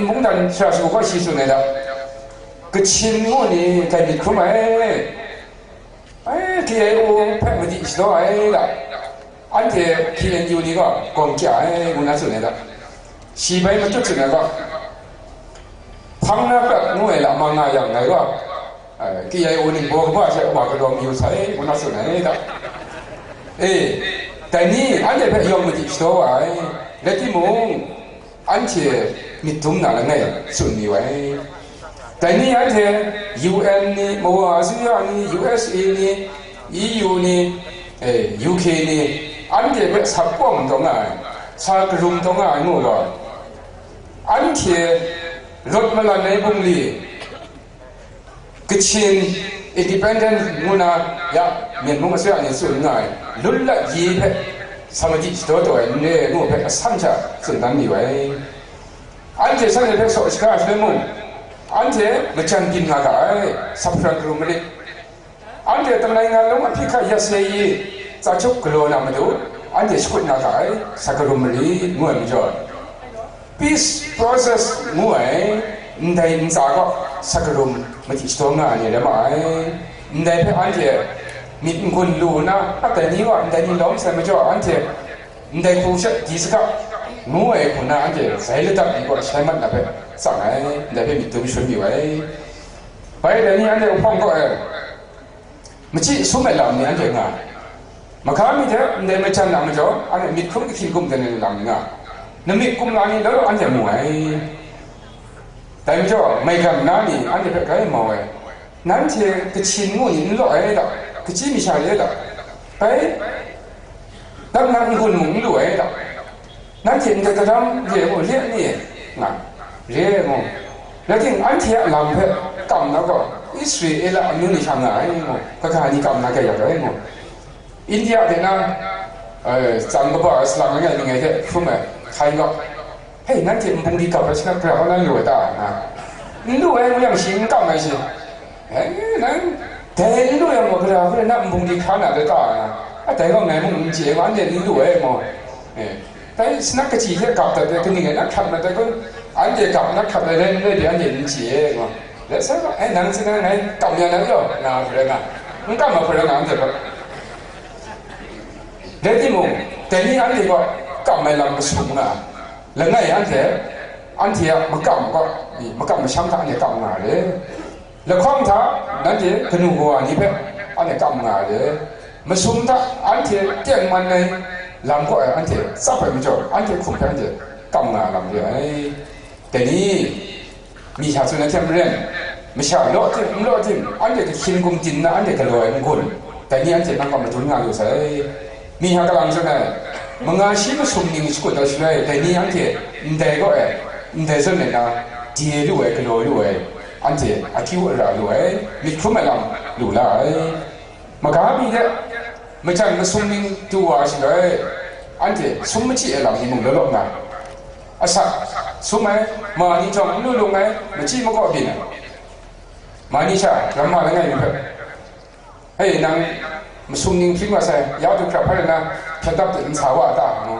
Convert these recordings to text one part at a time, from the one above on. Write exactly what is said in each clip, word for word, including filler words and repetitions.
Mungdan shara shagu gaw shi tsun ai da. Kachin ngu ni dai myit hkrum ai. Ai, K I O hpe madi shadaw ai da. Anhte K N U ni gaw gawng kya ai, ngu na tsun ai da. Shi bai matut tsun ai gaw, hpang na prat ngu ai lam nga yang ngai gaw, ai, K I O ningbaw kaba hte wa galaw mayu sai, ngu na tsun ai da. E, dai ni anhte hpe yawng madi shadaw wa ai, rai timung, anhte myit dum na langai tsun mayu ai. Dai ni anhte U N ni, Mawa Azuya ni, U S A ni, E U ni, eh, U K ni, anhte hpe sa pawng taw nga ai, sa karum taw nga ai ngu gaw, anhte rawt malan ai bungli, Kachin independent ngu na ya, Myen mung asuya ni tsun nga ai, lun lat yi hpe samadi shadaw taw ai n re ngu hpe asan sha tsun dan mayu ai. Anhte shanhte hpe saw shaga shaloi mung, anhte majan byin nga ga ai, sa hparan karum marit. Anhte tamlai nga lawng ahpyi hka ya se yi, tsa chup galaw na matu, anhte shakut na ga ai, sa karum marit, ngu ai majaw, peace process ngu ai ndai ntsa gaw sa karum madi shadaw nga ai ni rai ma ai. Ndai hpe anhte myit n-gun lu nna, a dai ni wa ndai ni lawm sai majaw, anhte ndai hku sha di saga, ngu ai hku na anhte zai ladat ni gaw shai mat na hpe tsang ai, ndai hpe myit dum shun yu ai. Bai dai ni anhte uhpawng kaw ai, machyi sum ai lam ni anhte nga ai. Mahka mi hte ndai majan a majaw, anhte myit hkrum kahkyin gum dan ai lam ni nga ai. Namik kumla ni law law anhte mu ai. Dai majaw, maigan na ni anhte hpe grai mau ai. Nanhte Kachin ngu ni n law ai da, kachyi masha re da, bai, nang nang n-gun mung n lu ai da. Nanhte ndai kadam re mu, re ni? Nga, re mu. Rai ting, anhte a lam hpe kam na gaw, Israela amyu ni sha nga ai mu, kaga ni kam na gaya ai mu. India de na, eh, tsang kaba ai salang langai langai hte hkrum ai, hkai gaw, "Hei, nanhte nbung di gap ai shanap gara hkau na n lu ai ta?" nga. "N lu ai," ngu yang, shi n kam ai shi. "Eh, nang dai n lu yang gaw, gara hku rai na nbung di hkra na de ta?" nga. "A, dai gaw ngai mung n chye, anhte n lu ai," mu. Eh, dai shanap kachyi hte gap dat ai, kaning rai na hkrat mat ai kun, anhte gap na hkrat ai rai n rai de, anhte n chye, mu. Rai sa gaw, "Eh, nang hte nang ngai kam ya na yaw," nga hpe rai nga, n kam ai hpe rai nga, anhte gaw. Rai timung, dai ni anhte gaw kam ai lam masum nga ai. Langai anhte, anhte a makam gaw, makam masham hta anhte kam nga ai. Lahkawng hta, nanhte kanu kawa ni hpe anhte kam nga ai. Masum hta anhte tengman ai lam kaw ai anhte tsap ai majaw, anhte hkum hpe anhte kam nga ai lam re ai. Dai ni, mi hta tsun ai hte maren, masha law tim, n law tim, anhte kahkyin gumdin na anhte galaw ai n-gun, dai ni anhte nang gaw madun nga lu sai. Mi hta kalang tsun ai, manga shi masum ning shakut ai shaloi, dai ni anhte ndai kaw ai, ndai zawn ai na, de lu ai, galaw lu ai, anhte akyu ara lu ai, myit hkrum ai lam lu la ai. Maga mi de, majan masum ning du wa shaloi, anhte sum machyi ai lam ni mung law law nga ai. Asak, sum ai, ma ni jawng n lu lung ai, machyi makaw byin ai. Ma ni sha, ramma langai mi hpe, "Hei, nang masum ning hpring wa sai, ya du hkrap hpai na, hpyen dap de n sa wa ta?" ngu.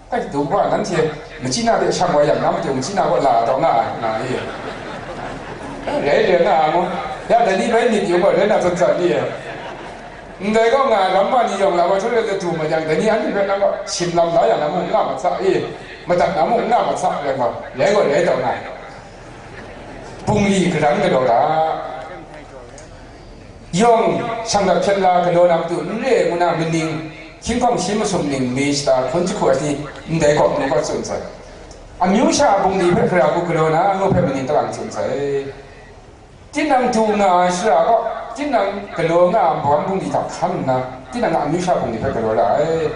Ai, du wa, nanhte machyi na de shang wa yang, na majaw machyi na gaw la taw nga ai, nga ai. Rai, rai nga ai ngu. Ya, dai ni bai myit yung gaw, rai na tsan tsan ni e. Ndai gaw nga ai, ramma ni yawng la wa htu rai latu ma yang, dai ni anhte hpe nang gaw shim lam la yang, na mung n nga mat sa i, madat na mung n nga mat sa, rai gaw, rai gaw, rai taw nga ai. Bungli karan galaw ga. Yawng, shanglawt hpyen la galaw na matu n re ngu na, maning, hkying hkawng shi masum ning, mi shata hkun jahku ai ni, ndai gaw, ngu gaw tsun sai. Amyu sha a bungli hpe hkra hku galaw na, ngu hpe maning kalang tsun sai. Tinang du nga ai shara gaw, tinang galaw nga ai magam bungli hta hkan nna, tinang a amyu sha bungli hpe galaw ra ai.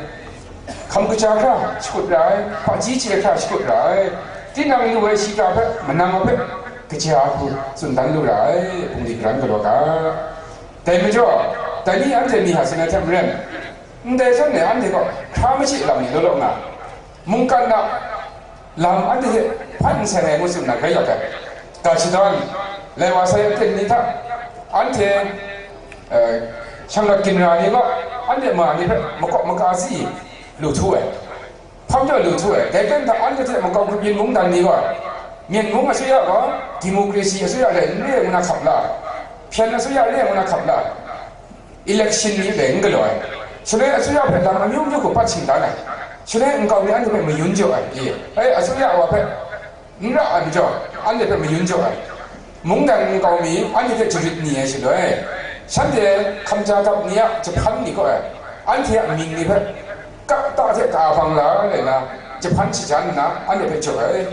Hkam kaja hkra shakut ra ai, hpaji chye hkra shakut ra ai. Tinang lu ai shiga hpe, manang hpe, kaja hku tsun dan lu ra ai, bungli karan galaw ga. Dai majaw, dai ni anhte mi hta tsun ai hte maren, ndai zawn e anhte gaw hkra machyi lam ni law law nga, mungkan a lam anhte hte hpan n sai ai ngu tsun na grai yak ai. Ga shadawn, lai wa sai aten ni hta, anhte, eh, shanglawt ginra ni gaw, anhte ma ni hpe makawp maka si lu htu ai. Hpang jaw lu htu ai, dai hten hta anhte hte makau grup yin mungdan ni gaw, Myen mung asuya gaw, democracy asuya le n re ngu na hkap la, hpyen asuya re ngu na hkap la, election ni le n galaw ai. Shaloi asuya hpe lam amyu myu hku pat shingtan ai. Shaloi nkau mi anhte hpe mayun jaw ai, i, ai, asuya wa hpe n ra ai majaw, anhte hpe mayun jaw ai. Mungdan nkau mi anhte hte jarit ni ai shaloi, shanhte hkamja dap ni a jahpan ni kaw ai, anhte a mying ni hpe kata hte ka bang la ai na, jahpan shajan nna, anhte hpe jaw ai.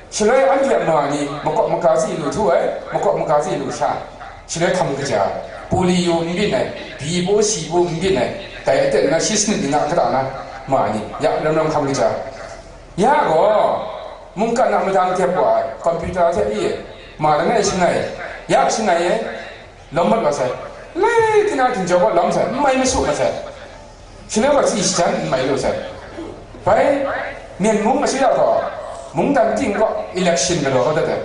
Shaloi anhte a ma ni makawp maga si lu htu ai, makawp maga si lu sha. Shaloi hkam kaja, poli yu n byin ai, bi baw si baw n byin ai, dai aten na shi sanit ni na kata na ma ni, ya ram ram hkam kaja. Ya gaw, mungkan a madang dep wa ai, computer hte i, ma langai shangai, ya shangai e, lawm mat wa sai. Lai tina htingjaw gaw lawm sai, n mai masu ma sai. Shaloi gaw tsi shajan n mai lu sai. Bai, Myen mung asuya gaw, mungdan ting gaw election galaw kau dat ai.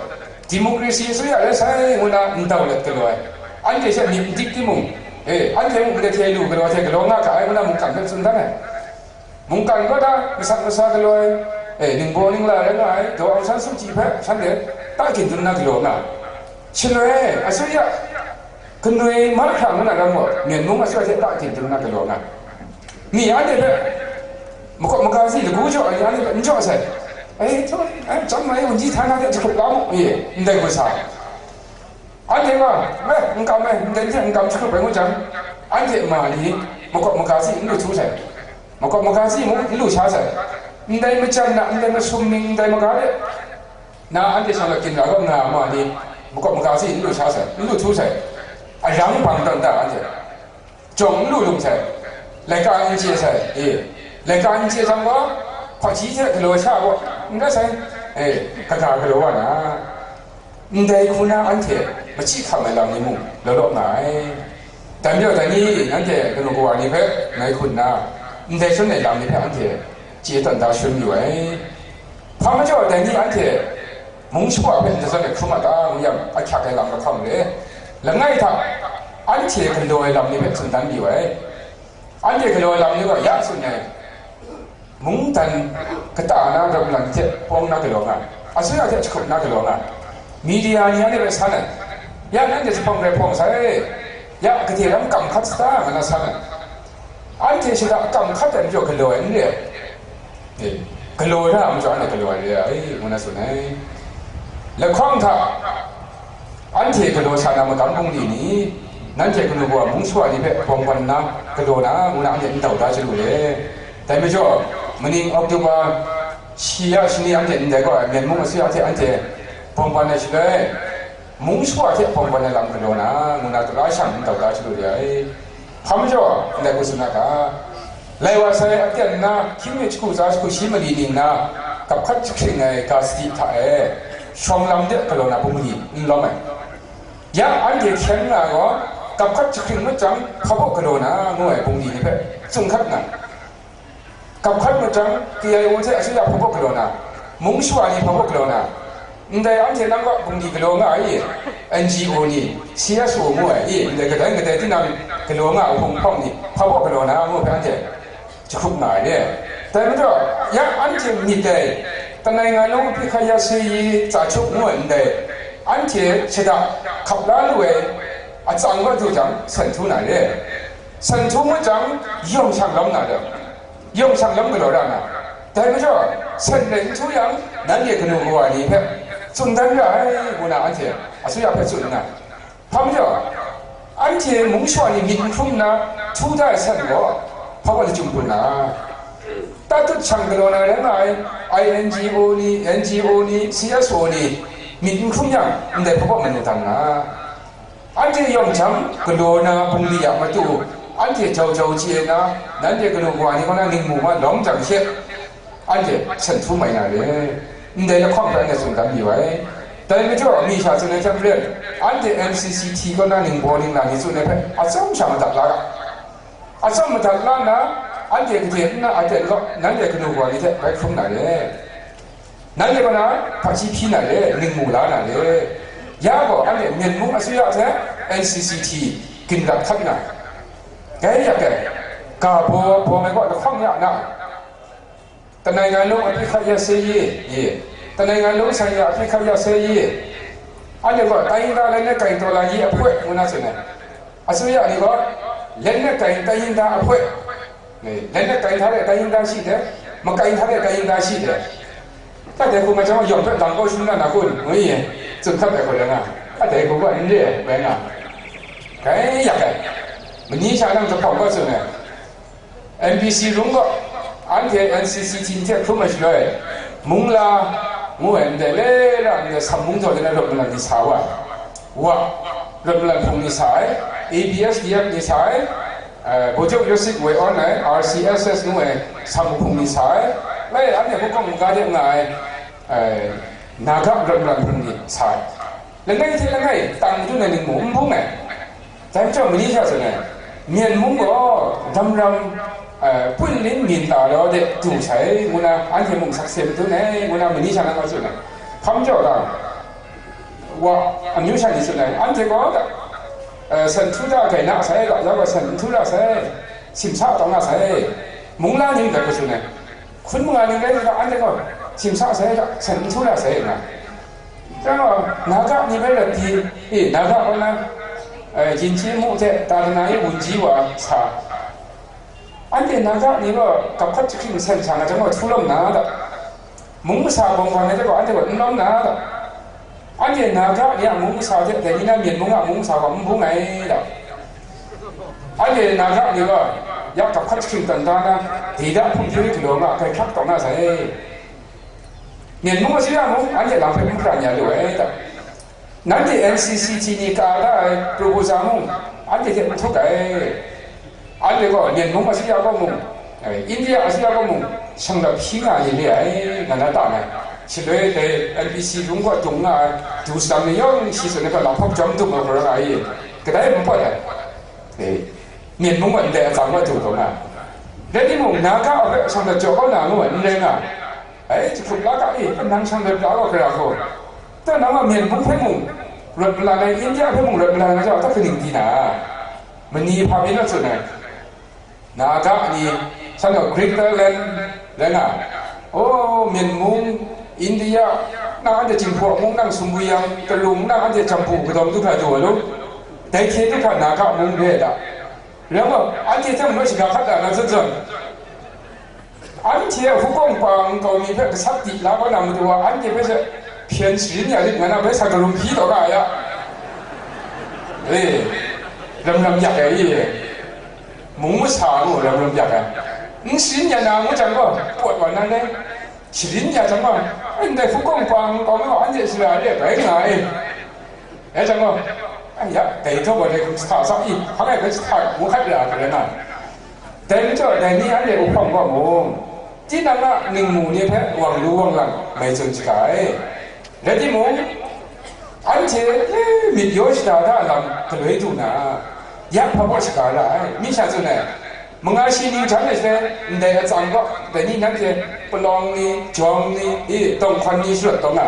Democracy asuya rai sai ngu na ndau let galaw ai. Anhte she myit n dik timung, e, anhte mung ndai hte lu galaw hte galaw nga ga ai ngu na mungkan hpe tsun dan ai. Mungkan kaw da, masat masa galaw ai, e, ningbaw ningla rai nga ai, Daw Aung San Suu Kyi hpe shanhte ta ginjun na galaw nga. Shaloi, asuya, kanoi mahkra ngu na ram gaw, Myen mung asuya hte ta ginjun na galaw nga. Mi anhte hpe, makawp maga si lagu jaw ai, anhte hpe n jaw sai. Ai, htaw, ai, chyam ai, wunji htana hte jahkrup la mu, e, ndai hku sa. Anhte gaw, me, n kam ai, ndai hte n kam jahkrup ai ngu jang, anhte ma ni, makawp maga si n lu htu sai. Makawp maga si mung n lu sha sai. Ndai majan na, ndai masum ning, ndai maga de, na anhte sha law ginra gaw nga ma ni, makawp maga si n lu sha sai, n lu htu sai. Arang bang tawn da anhte. Jawng n lu lung sai, laika n chye sai, e, laika n chye jang gaw, hpaji hte galaw sha gaw, n rai sai, e, kaga galaw wa na, ndai hku na anhte machyi hkam ai lam ni mung law law nga ai. Dai majaw, dai ni nanhte kanu kawa ni hpe ngai hku nna, ndai shangun ai lam ni hpe anhte chye tawn da shangun yu ai. Hpa majaw, dai ni anhte mung shawa hpe n jazawn ai hkrum a ta ngu yang, ahkyak ai lam lahkawng re. Langai hta, anhte galaw ai lam ni hpe tsun dan mayu ai. Anhte galaw ai lam ni gaw ya tsun ai, mungdan kata na ram lan hte pawng na galaw nga ai, asuya hte jahkrup na galaw nga ai, media ni anhte hpe san ai, ya nanhte jahpawng rai hpawng sai, ya gade ram kam hkat sa ta, nga na san ai. Anhte shada kam hkat ai majaw galaw ai n re ai. E, galaw ai hta majaw anhte galaw ai re ai, ngu na tsun ai. Lahkawng hta, anhte galaw sa na magam bungli ni, nanhte kanu kawa mung shawa ni hpe bawng ban nna galaw na, ngu na anhte n dau da chyalu le. Dai majaw, maning October shi ya shani anhte ndai gaw ai, Myen mung asuya hte anhte bawng ban ai shaloi, mung shawa hte bawng ban ai lam galaw na, ngu na tara shang n dau da chyalu re ai. Hpa majaw, ndai hku tsun na ga, lai wa sai, aten na, hkying mi jahku tsa jahku shi mali ning na, gap hkat jahkring ai ga sadi hta e, shawng lam de galaw na bungli n lawm ai. Ya anhte hkyen nga ai gaw, gap hkat jahkring ngut jang, hpa baw galaw na, ngu ai bungli ni hpe tsun hkat nga, gap hkat ngut jang, K I O hte asuya hpa baw galaw na, mung shawa ni hpa baw galaw na, ndai anhte nang kaw bungli galaw nga ai, N G O ni, C S O ngu ai, ndai kadai kadai tinang galaw nga ai hpung hpawng ni, hpa baw galaw na, ngu hpe anhte jahkrup nga ai re. Dai majaw, ya anhte myit dai, Tanai ngai lawng hpyi hkai ya se yi, tsa chup ngu ai ndai, anhte shada hkap la lu ai atsang kaw du jang, san htu na re. San htu ngut jang, yawng shang lawm na re. Yawng shang lawm galaw ra na. Dai majaw, san rai n htu yang, nanhte kanu kawa ni hpe tsun dan ra ai, ngu na anhte asuya hpe tsun nna, hpa majaw, anhte mung shawa ni myit n hkrum nna, htu da ai san gaw, hpa wa lachyum hkrum na, tatut shang galaw na rai nga ai, I N G O ni, N G O ni, C S O ni, myit n hkrum yang, ndai hpa wa manu dan na. Anhte yawng jang galaw na bungli a matu, anhte jau jau chye na, nanhte kanu kawa ni kaw na ningmu ma lawm jang she, anhte san htu mai na re. Ndai lahkawng hpe anhte tsun dan mayu ai. Dai majaw, mi sha tsun ai hte maren, anhte N C C T kaw na ningbaw ningla ni tsun ai hpe atsawm sha madat la ga. Atsawm madat la nna, anhte gade nna aten kaw, nanhte kanu kawa ni hte bai hkrum na re. Nanhte kaw na hpaji hpyi na re, ningmu la na re. Ya gaw, anhte Myen mung asuya hte N C C T ginrat hkat nga, dai yak e, ga baw bawng ai kaw lahkawng ya na, Tanai ngai lawng a hpyi hkat ya se ye, ye. တနိုင်ငံလုံးဆိုင်ရာအပစ်အခတ်ရပ်စဲရေး၊ အဲ့ဒီကတိုင်းရင်းသားလက်နက်ကိုင်တော်လှန်ရေးအဖွဲ့ ခုနကဆိုနေ၊ အစိုးရအနေနဲ့ လက်နက်ကိုင်တိုင်းရင်းသားအဖွဲ့၊ လက်နက်ကိုင်ထားတဲ့တိုင်းရင်းသားရှိတယ်၊ မကိုင်ထားတဲ့တိုင်းရင်းသားရှိတယ်။ တတ်တယ်ခုမှကျွန်တော်ရောင်ဖက်တောင်ကိုရှုံးလာတာကိုငွေရယ်စွန့်ခတ်တယ်ခေါ်တယ်နော်။ တတ်တယ်ခုကနည်းပဲနော်။ ခဲရကဲမင်းရှာတော့တပေါက်ပါဆိုနေ။ MBC ရုံးက အန်တီ NCCT ထက်ခုမှရှိတော့ မုံလာငွေတယ်လေရတဲ့ဆမ်မုံတော်တဲ့တော့မလာဒီစာဝါ၊ ဝါလွတ်မလပ်ဖုန်နေဆိုင်၊ ABSDF နေဆိုင်၊ အဲဗိုလ်ချုပ်ရွှေစစ်ဝေအောင်နဲ့ RCSS ငွေဆမ်မုံဖုန်နေဆိုင်၊ လဲအဲ့ဒီခုကမူကားတဲ့ငါအဲနာဂလွတ်မလပ်ဖုန်နေဆိုင်၊ လက်နက်ကြီးလက်နက်ကြီးတန်တူးနေနေမုံဖုန်နေ ဒါကြောင့်မင်းကြီးဆိုနေ မျက်မှူးက ဒမ်ရမ်အဲပွင့်လင်းမြင်သာတော့တဲ့သူဆိုင်ငုနာအန်တီမုံဆက်ဆံသူနေငုနာမင်းကြီးဆန္ဒကဆိုနေဖမ်းကြောက်တာ ဝါအမျိုးဆန်နေဆိုနေအန်တီကအဲဆန်ထူတာကဲနာဆိုင်ကရောက်ဆန်ထူတာဆိုင်စင်စားတော့ငါဆိုင်မုံလာနေတယ်ကဆိုနေခွန်းမုံလာနေတယ်ကအန်တီကစင်စားဆိုင်ဆန်ထူတာဆိုင်ငါကျွန်တော်နာဂနီပဲလို့ဒီအေးနာဂကနာအဲယဉ်ကျေးမှုတဲ့တာသနာရေးဝန်ကြီးဝါစာ အန်တီနာဂနီတော့ကဖတ်ချင်ဆန်ဆန်ကျွန်တော်ထူလုံးနာတော့မုံမစာပုံပေါ်နေတဲ့တော့အန်တီကနုံးနာတော့အန်တီနာဂနီကမုံမစာတဲ့ဒီနေ့မျက်မှောက်ကမုံမစာကမုံဘူးနိုင်တော့အန်တီနာဂနီတော့ရကဖတ်ချင်တန်တာနာဒေတာဖွံ့ဖြိုးရေးကလောင်ကဖယ်ဖြတ်တော့နာဆိုင်မျက်မှောက်ရှိရမုံအန်တီလာဖယ်မှုပြညာလို့ဝဲတော့ နန်းတေ NCCT နေကာလ proposal မုံအန်တေထက်မထုတ်တယ်အန်တေကမျက်မှောက်မရှိရကောမုံအိန္ဒိယအစိုးရကမုံဆောင်တော့ဖြီးငါရင်လေးရတယ်နန္ဒတာနဲ့ချစ်လွဲတဲ့ NBC ရုံးကတုံငါဒူစတမ်နေရောရှိစနေကလာဖောက်ကြောင်းတုံမရလာရင်ကဒါမပတ်တယ်မျက်မှောက်မတဲ့အကြောင်းမတူတော့ငါလက်ဒီမုံနာကအဘက်ဆောင်တော့ကြောက်ကောင်းနာလို့နည်းငါ အဲချခုပ်လာကအေးပနန်းဆန်းလည်းပြောတော့ကြရဟောတနမမျက်မှောက်ဖဲမုံရတ်ပလာနဲ့အိန္ဒိယဖဲမုံရတ်ပလာနဲ့ကြောင့်တက္ကသိုလ်ဒီနာမနီဖာမင်းလို့ဆိုနေနာကအနီဆန်းတော့ Greater Land လည်းနာအိုးမျက်မှောက်အိန္ဒိယနာတဲ့ချင်းဖို့မုံနံစုံဘူးယံကလုံနာတဲ့ချံပူကတော်ဒုက္ခတို့လို့တိုက်ခဲဒုက္ခနာကမုံရဲတာလည်းအန်တီထက်မရှိကခတ်တာနော်စွတ်စွတ် Anhte a hukawng pa nkau mi hpe gasat di la kau na matu wa, anhte hpe she hpyen sharin ya lit, ngai na bai sa galum hpyi taw ga ya. E, lam lam yak ai, mung masa ngu lam lam yak ai. N sharin ya na ngu jang gaw, pawt wa na le, sharin ya jang gaw, ndai hukawng pa nkau mi gaw, anhte shara re bai nga ai. Dai jang gaw, ya, dai htaw gaw dai hkum sa sa i, hpa ngai hpe sa hta mu hkat ra hkra na. Dai majaw, dai ni anhte uhpawng gaw mung, tinang a ningmu ni hpe wang lu wang lang mai tsun shaga ai. Rai timung, anhte myit yaw shada da lam galoi du na, ya hpa baw shaga ra ai, mi sha tsun ai. Manga shi ning htan ai shaloi, ndai atsam gaw, dai ni nanhte palawng ni, jawm ni, i, tawngkwan ni sharawt taw nga.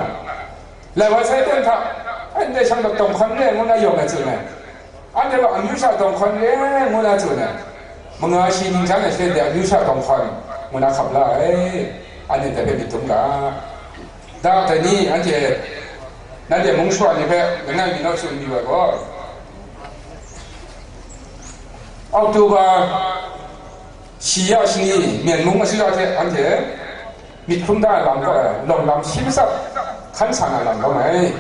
Lai wa sai ten hta, anhte shang dawk tawng hkan re ngu na yawng ai tsun ai. Anhte gaw amyu sha tawng hkan re ngu na tsun ai. Manga shi ning htan ai shaloi de amyu sha tawng hkan ngu na hkap la ai. Anhte dai hpe myit dum ga. Da dai ni anhte, nanhte mung shawa ni hpe langai mi naw tsun mi wa gaw, October shi ya shani, Myen mung mashara hte anhte myit hkrum da ai lam gaw, lawng lam shi matsat hkan san ai lam lawm ai.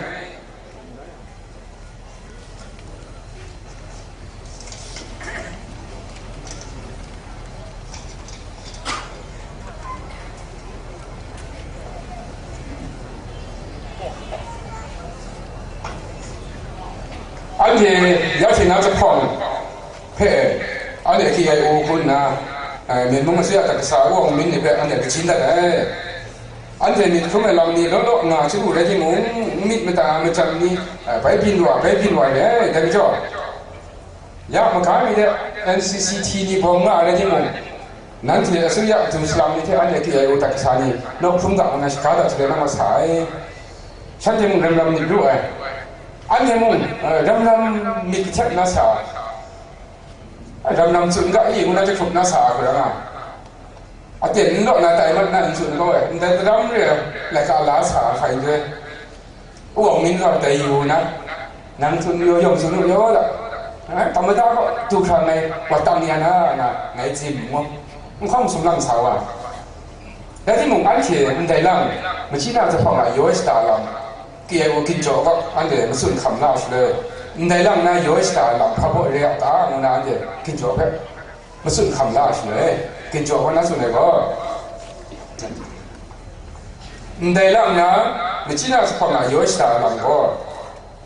Anhte ya hte na jahpawng hpe, anhte K I O hku nna, eh, Myen mung mashara hta kasa a wang min ni hpe anhte kasin dat ai. Anhte myit hkrum ai lam ni law law nga chyalu rai timung, n myit mada ai machyang ni, eh, bai byin wa, bai byin wa ai, dai majaw, ya maga mi de N C C T ni bawng nga ai rai timung, nanhte asuya du salang ni hte anhte K I O hta kasa ni, naw hkrum ga nna shaga dat jare na ma sa ai. Shanhte mung ram ram myit ru ai. Anhte mung, eh, ram ram myit kahtep na sa ai. Ram lam tsun ga i, ngu na jahkrup na sa ai hkra nga. Aten n law na tai mat na n tsun gaw ai, ndai kadam re ai, laika la sa hkai n doi. Wang min gaw dai yu na, nang tsun yu yawng tsun u yaw da. Ai, tamada gaw du hkra ngai wa tam ya na, nga, ngai tsim mu. N hkawng sumlang sa wa. Rai timung, anhte ndai lam, machyi na jahpawng a yaw shada lam, K I O ginjaw gaw anhte matsun hkam la shaloi, ndai lam na yaw shada lam hpa baw re a ta, ngu na anhte ginjaw hpe matsun hkam la shaloi, ginjaw gaw na tsun ai gaw, ndai lam na machyi na jahpawng a yaw shada lam gaw,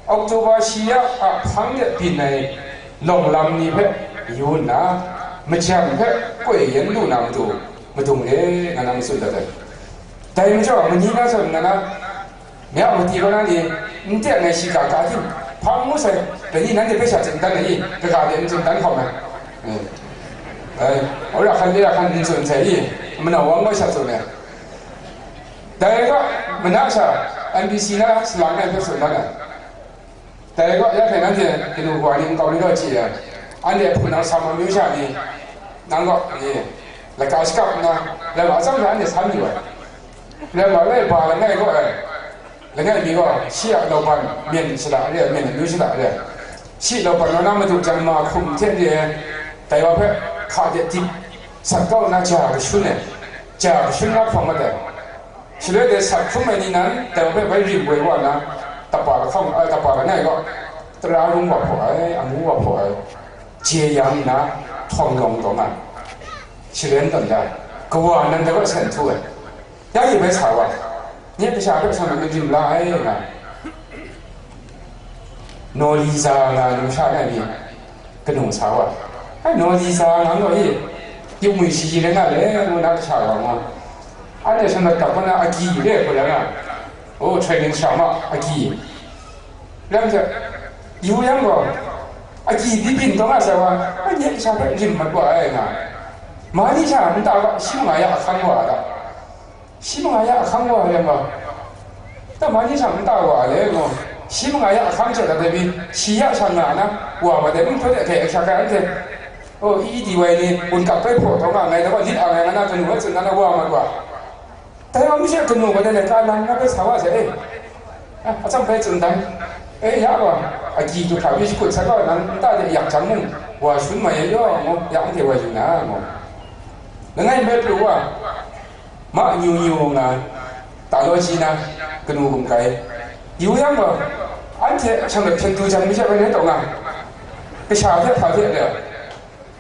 October shi ya a hpang de byin ai lawng lam ni hpe yu nna, majan hpe koi yen lu na matu, madung re, nga na matsun dat ai. Dai majaw, mani na zawn nga na, mya mati kaw na ni, n teng ai shiga ga ting, hpang ngu sai, dai ni nanhte hpe sha tsun dan ai i, kaga de n tsun dan hkawm ai. Eh, eh, ora hkan, ira hkan n tsun sai i, manau wang gaw sha tsun ai. Dai gaw, mana sha, N B C na salang ai hpe tsun dan ai. Dai gaw, ya hpe nanhte kanu kawa ni nkau ni gaw chye ai, anhte hpunau Sama amyu sha ni, nang gaw, ni, laka shakap nna, lam a tsam hta anhte san yu ai. Lam a lai ba langai gaw ai, langai mi gaw, shi a lauban, myen shada re ai, myen amyu shada re ai. Shi lauban wa na madu jan ma hkum hte re ai, dai wa hpe hka de dip sat kau nna ja kashun ai, ja kashun na hprawng mat ai. Shaloi dai sat hkrum ai ni nan, dai hpe bai rim woi wa na, tapa lahkawng, ai, tapa langai gaw, tara rung wa hpaw ai, amu wa hpaw ai, je yang nna, htawng lawng taw nga, sharen tawn da, kawa nan dai gaw sen htu ai, ya e bai sa wa, nye kasha hpe sa na rim la ai, nga. Naw li za nga numsha na ni kanu sa wa, ai, naw li za nga gaw e, yu ngwi shayi rai nga le, ngu na kasha wa mu. Anhte shangat kap na agyi re hku rai nga, o, training sha ma agyi. Lam hte, yu yang gaw, agyi byin byin taw nga sai wa, ai, nye kasha hpe rim mat wa ai nga. Ma ni sha nta ga, shi manga ya ahkang wa a ta? Shi manga ya ahkang wa yang gaw, ta ma ni sha nta wa le, ngu. Shi manga ya ahkang hte dat ai mi, shi ya sha nga na, wa wa de, n hpawt de, hkrai hkrai anhte, o, i di wai ni, wun kap bai hpaw taw nga, ngai da gaw lit a ngai nga na, kanu bai tsun na, na wa mat wa. Dai wa mi she kanu gaw de le, ka lang na bai sa wa sai, e. A, atsam bai tsun dan. E, ya gaw, agyi du hkra mi shakut sai gaw, nang nta de yak jang mung, wa shun mai yaw, ngu, ya anhte wa yu na, ngu. Langai bai pru wa, ma nyu nyu nga, ta law shi na, kanu gum kai. Yu yang gaw, anhte shang de hpyen du jan mi she bai rai taw nga, kasha hte hpa hte de.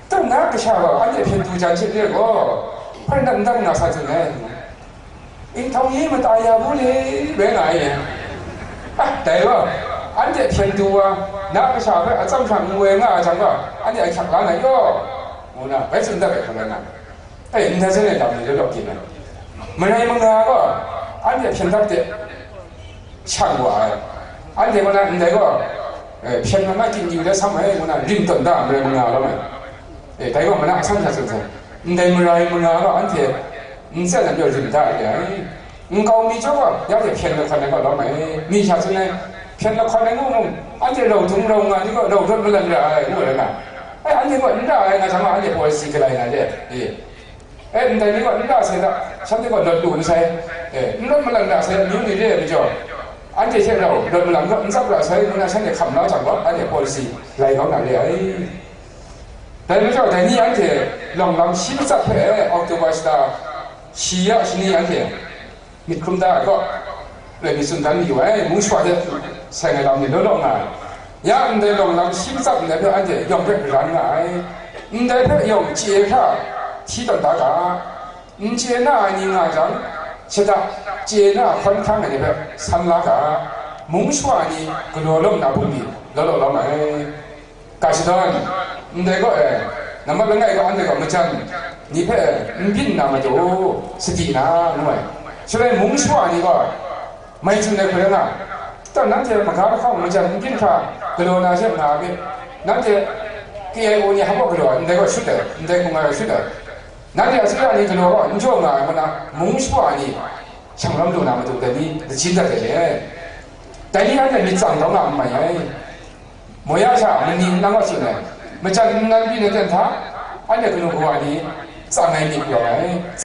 Tau na kasha gaw, anhte hpyen du jan hte re gaw, hpai nat ndang na sa tsun ai. Inhtawng yi mata ya bu le, rai nga ai. Ah, dai gaw, anhte hpyen du wa, na kasha hpe atsam hkra n woi nga ai jang gaw, anhte ahkyak la na yaw, ngu na, bai tsun dat ai hkra na. E, ndai zawn e lam ni law law byin ai. Marai manga gaw, anhte hpyen dat de, shang wa ai. Anhte gaw na, ndai gaw, e, hpyen mat na kyin yu de sam ai, ngu na, rim tawn da, marai manga lawm ai. E, dai gaw mana asan sha tsun sai. Ndai marai manga gaw anhte n tsyan ai majaw rim da re ai. Nkau mi chyawm gaw, ya hte hpyen lahkawn ai gaw lawm ai. Mi sha tsun ai, hpyen lahkawn ai ngu mung, anhte rau dung rau nga ni gaw rau rawt malan ra ai, ngu ai na. Ai, anhte gaw n ra ai nga jang gaw, anhte policy galai na re ai. E, ndai ni gaw n ra sai da, shanhte gaw lawt lu n sai. E, n rawt malan ra sai, amyu ni re ai majaw, anhte hte rau rawt malan gaw n tsap ra sai, ngu na shanhte hkam la jang gaw, anhte policy lai kau na re ai. Dai majaw, dai ni anhte lawng lam shi matsat hpe, October shata shi ya shani anhte myit hkrum da ai kaw, loi mi tsun dan mayu ai, mung shawa de seng ai lam ni law law nga ai. Ya ndai lawng lam shi matsat ndai hpe anhte yawng hpe karan nga ai. Ndai hpe yawng chye hkra hti tawn da ga, n chye na ai ni nga jang, shada chye na hkawn hkrang ai ni hpe san la ga, mung shawa ni galaw lawm na bungli law law lawm ai. Ga shadawn, ndai gaw e, nambat langai gaw anhte gaw majan ni hpe n byin na matu, sadi na, ngu ai. Shaloi mung shawa ni gaw, mai tsun ai hpe rai nga, dan nanhte maga mahkawng majan n byin hkra galaw na she nga a myit, nanhte K I O ni hpa galaw ai, ndai gaw shut ai, ndai hkung ai gaw shut ai. Nanhte a sara ni galaw gaw n jaw nga ai ngu na, mung shawa ni shang lam lu na matu dai ni lachin dat ai le. Dai ni anhte myit tsang kau nga n mai ai. Moya sha mani nlang wa tsun ai, majan n nan byin ai ten hta, anhte kanu kawa ni tsang ai myit rawng ai.